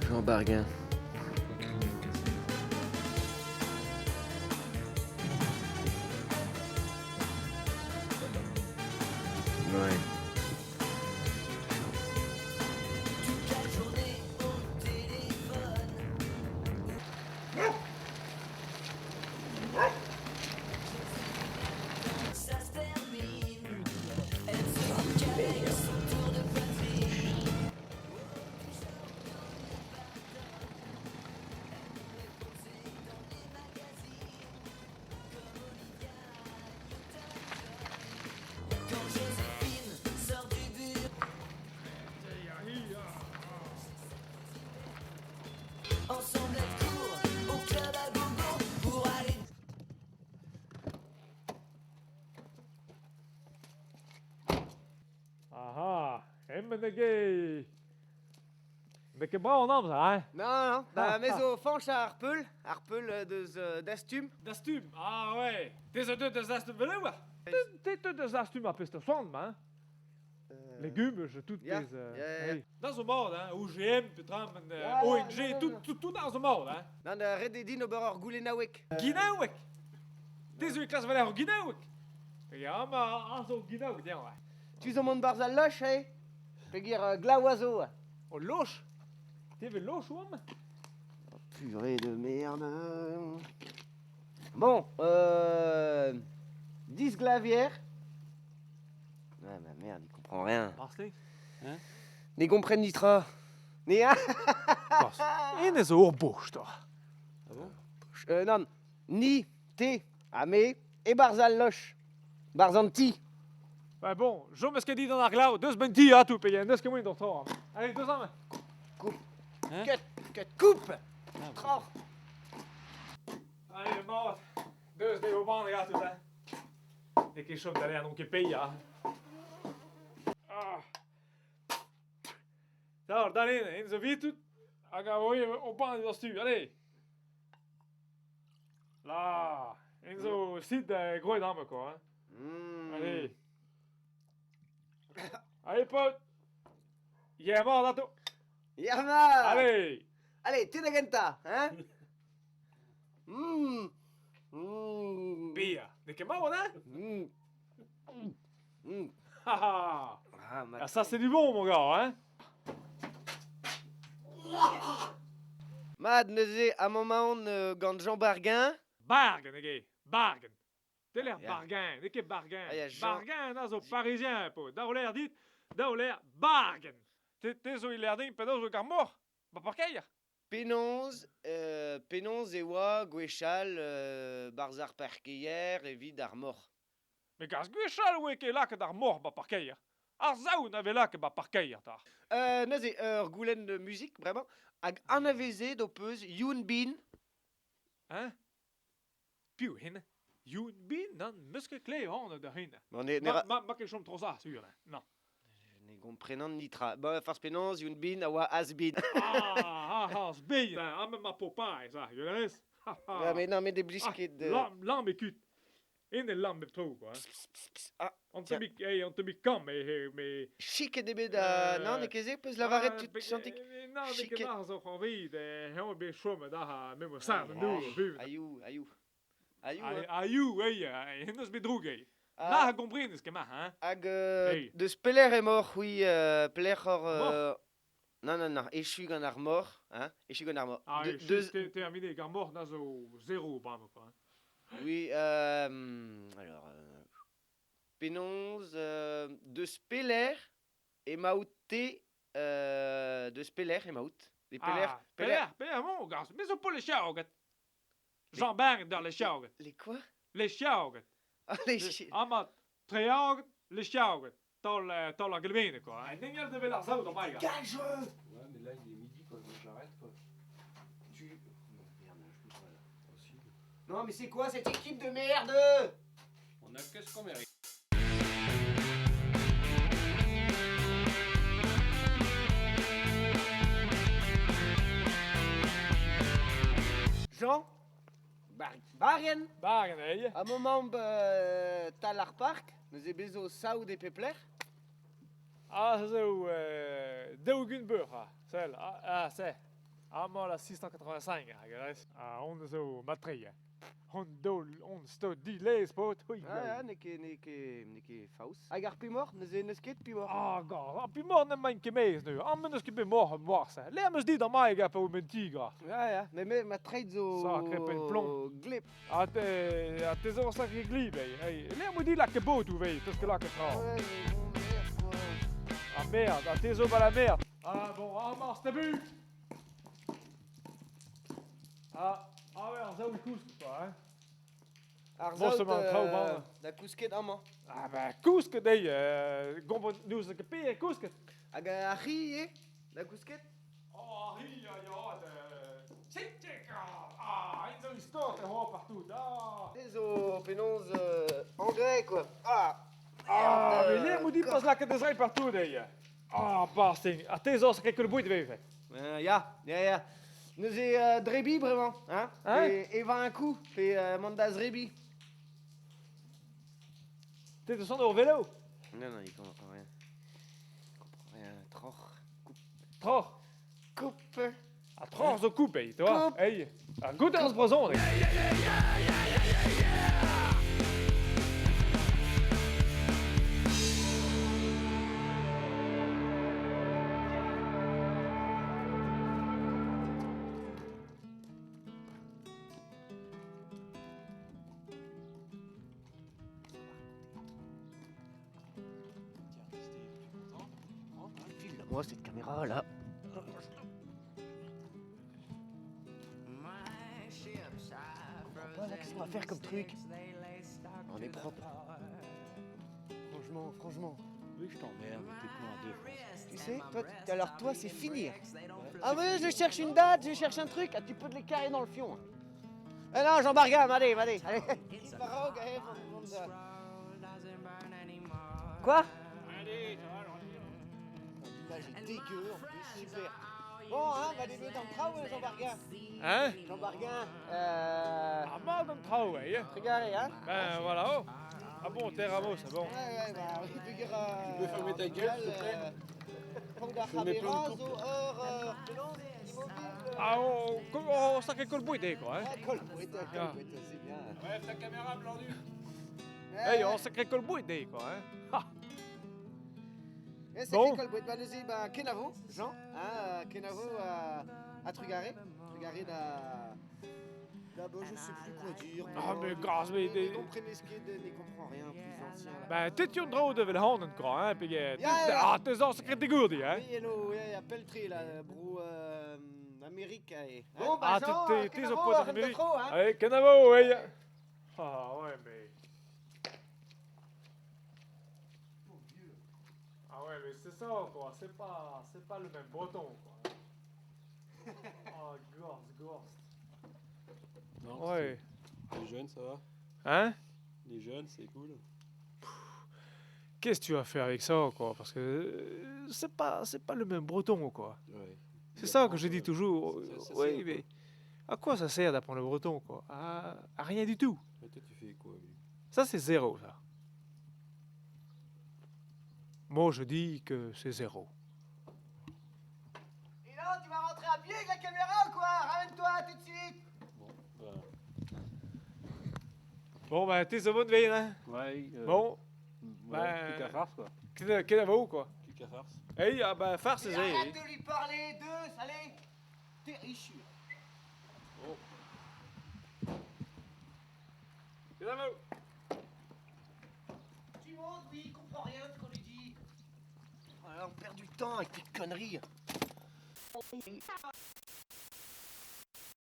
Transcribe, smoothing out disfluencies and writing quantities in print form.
Jean Bargain. Ouais. Aha, hemañ n'eo ket... N'eo ket brav an amzer, hein? Non, non, bah, me zo Fañch ar Peul, ar Peul deus Dastum. Dastum, ah ouais! Te zo deuet da Zastum Veleour? Te deuet da Zastum ar pezh 'teus c'hoant, hein? Legumes, tout pezh... Yeah. Da zo mat, hein, OGM, petra, ONG, tout, tout, tout da zo mat, hein. Nann, ret eo din ober ur goulennaoueg. Ginaoueg Te zo e klas war ur ginaoueg Ya, ma a zo ginaoueg dezhañ, hein. Tu zo mont 'barzh al loch, eh Peogwir glav a zo. O loch Te 'vez loch oamp Purée de merde. Bon, euh, disglavier. Ah ma merde, il comprend rien. Parsley Hein Ne gompren nitra. Ne Hennezh zo ur bouch, toi. Ah bon Non, ni, te, ha me, e-barzh al loch. Barzh an ti. Bah bon, chom eus ket dit gant ar glav, deus ben ti ha tout, pegen, n'eus ket moaien d'or tro. Allez, deus amañ. Coupe. Hein Ket, ket, coupe ah, Troc'h. Allez, mat. Deus de oban ga tout, hein. N'eo ket chom da lec'h n'on ket paeañ. Ah. Dal, dal en zo vitout hag a voe o ban stu, allez. La, en zo sit da groet amañ quoi, hein. Allez. Allez, paotr. Yeah, mat ato. Yeah, mat. Allez. Allez, te da gentañ, hein Mmh. Mmh. Bia, n'eo ket marv, hein Mmh. Mmh. Ah, Ah, ma... ah, ça c'est du bon, mon gars, hein Mat neuze amañ 'maon gant Jean Bargain. Bargain, eo Bargain. Telec'h Ya. Bargain, n'eo ket Bargain. Ah, ya, Jean- Bargain a zo parisien, po. Daou lec'h dit, daou lec'h Bargain. Te, te zo e din penaos zo ar mor Ba parkeier. Penaos, penaos e oa gwechall 'barzh ar parkeier evit ar moc'h? Met kalz gwechall oe ket lakaet ar moc'h 'ba parkeier. Ar saout a vez lakaet 'ba parkeier 'ta. Neuze, ur goulenn muzik bremañ. Hag anavezet ho peus Youn Bin? Hein? Piv hen? Youn Bin? Nann, 'meus ket klevet anv da hen. Bon, ne, ne Ma, ra- ma, ma ket chom tro za, sur, hein. Non. Ne gomprenan nitra. Bon, forzh penaos, Youn Bin a oa has-been. Ah, ah, has-been, ah, ma Popeye, ça, je rez. Ah, mais non, mais ne blij Ah, ket... Lamm, lamm e kuit. En e lamm bep tro, quoi. Ah, An tiens. tammig, hey, an tammig kamm, eh, mais... Chiket eo bet da... Non, n'eo ket se peus lavaret tud santik? Non, n'eo ket Chiket. ar zo c'hoarvezet, eñ bet chomet ah, me sarr an dour, bu. Aïou, aïou. Aïou, hein. Aïou, ei, hen eus bet droug, ei. Ah, Na a gomprenez ket ma, hein. Hag Hey. deus pelec'h emaoc'h c'hwi pelec'h oc'h... Mor. Non, non, non, echu gant ar mor, hein, echu gant ar mor. Ah, De- echu, deus... terminé, gant mor na zo zéro bremañ, quoi. hein. Oui, alors, penaos, deus pelec'h emaout-te, deus pelec'h emaout? E pelec'h, Ah, pelec'h, pelec'h emañ, gars, me zo pas les chiaoget. Jean Berg dans les chiaoget. Les quoi? Les chiaoget. Ah, les chi... Amañ, treaoget, les chiaoget. Taol, taol ar gelvene, quoi. Hein. N'engel de vel ar saout amañ, gars. Dégage! Ouais, mais là, il est midi, quoi, donc j'arrête, quoi. Tu... Non, merde, je peux pas, là. Possible. Non, mais c'est quoi cette équipe de merde? On a que ce qu'on mérite. Jean, bargen. Bargen, ey. A moment tal ar park, neuze bezo saout e pep lec'h. Ah, se zo daou-ugent beur, ah, sell, ah, se. Amañ la 685, hag a Ah, on zo matre. On daol, on sto dilez, paotr, oi. Ah, n'eo ket, n'eo ket, n'eo ket faos. Hag ar pemoc'h, neuze n'eus ket pemoc'h. Ah, gant, ar pemoc'h n'emaint ket maez neuze. Amañ n'eus ket pemoc'h morse. Lec'h 'm eus dit amañ hag pa oa un tigr. Ya, ya, mais me, ma treid zo... Sacré penn plomb. Gleb. Ha te, ha te zo sacré glib, ei. Ei, lec'h 'm eus dit lakaet botoù, vei, peus ket lakaet tra. Ouais, mais bon, merde, quoi. Ah merde, ha te zo ba la merde. Ah bon, ah mars tabut. Ah, ah ouais, ar saout kousk, quoi, hein. Ar Bon, saout, semañ an traoù, mañ. da kousket amañ. Ah ben, kousket eo, gompren n'ouzon ket pe kousket. Hag ar c'hi eo, da gousket? Oh, ar c'hi, ya, ya, Ah, int zo istor e c'hoar partout, ah. Se zo penaos engrais, quoi. Ah, Ah, mais lec'h 'mo dit pas lakaat da zreiñ partout eo. Ah, basting, ha te zo ket ket boued vefe. Ya, ya, ya. Neuze drebi bremañ, hein? Hein? Pe evañ un coup, pe mont da zrebi. Te zo ur vélo? Non, non, il comprend rien. Il comprend rien. Troc'h. Coupe. Troc'h. Coupe. Ha troc'h zo coupe, ei, toi. Coupe. Ei, ar goût ar brezhoneg. File-moi cette caméra là. Comprends pas là, qu'est-ce qu'on va faire comme truc? On est propre. Franchement, franchement. Oui, je t'emmerde, t'es con à deux phrases. Tu sais, toi, alors toi, c'est finir. Ah oui, je cherche une date, je cherche un truc. Ah, tu peux te les carrer dans le fion. Ah non, Jean Bargam, allez, allez, allez. Quoi? L'image est dégueu, en plus, super. Bon, hein, va aller dans le train, Jean Barguin? Hein? Jean Barguin, Ah, mat an traoù, ei. Trugarez, hein? Ben voilà, oh. Ah bon, terre à mos, ah bon. Ouais, ouais, bah, oui, tu Tu peux fermer ta gueule, s'il te plaît? Je mets plein de coupes. Ah, on sacré colbouet, quoi, hein. Ah, colbouet, colbouet, c'est bien. Ouais, ta caméra, Blandu. Hey, on sacré colbouet, quoi, hein. Ha. Eh, sacré Bon. colbouet, bah, neuze, bah, kenavo, Jean, hein, kenavo à Trugarez. Trugarez da... Da, bah, je sais plus quoi dire. Ah, mais grâce, mais... Mais non, Prenesquet ne comprend rien, plus ancien, là. Ben, tet yon dro de vel hanen, quoi, hein, peg... Ya, ya. Ah, te zo sacré dégourdi, hein. Oui, hello, ouais, ya peltré, là, bro, Amérique, eh. Bon, bah, Ah, Jean, t'es zo kenavo, pote arrête de d'Amérique. trop, hein. Allez, kenavo, ouais. Ah, ouais, mais... Ah ouais, mais c'est ça, quoi, c'est pas le même breton, quoi. Ah, gorse, gorse. Non, Ouais. Les jeunes, ça va? Hein? Les jeunes, c'est cool. Qu'est-ce que tu vas faire avec ça, quoi? Parce que c'est pas le même breton, quoi. Ouais. C'est ça que je dis toujours. Ça Oui, sert, mais à quoi ça sert d'apprendre le breton, quoi? À rien du tout. Mais toi, tu fais quoi, lui? Ça, c'est zéro, ça. Moi, je dis que c'est zéro. Et là, tu vas rentrer à pied avec la caméra ou quoi? Ramène-toi tout de suite. Bon, bah... Bon, ben, t'es bonne veille, hein? Ouais, Bon, ouais, ben, plus qu'à farce, quoi. Kenavo, quoi. Plus qu'à farce. Hey, ah ben, farce, Et c'est... arrête de lui parler, deux, allez. T'es riche. Oh. Kenavo. Tu montes, oui, il comprend rien de ce qu'on lui dit. Oh là, on perd du temps avec tes conneries.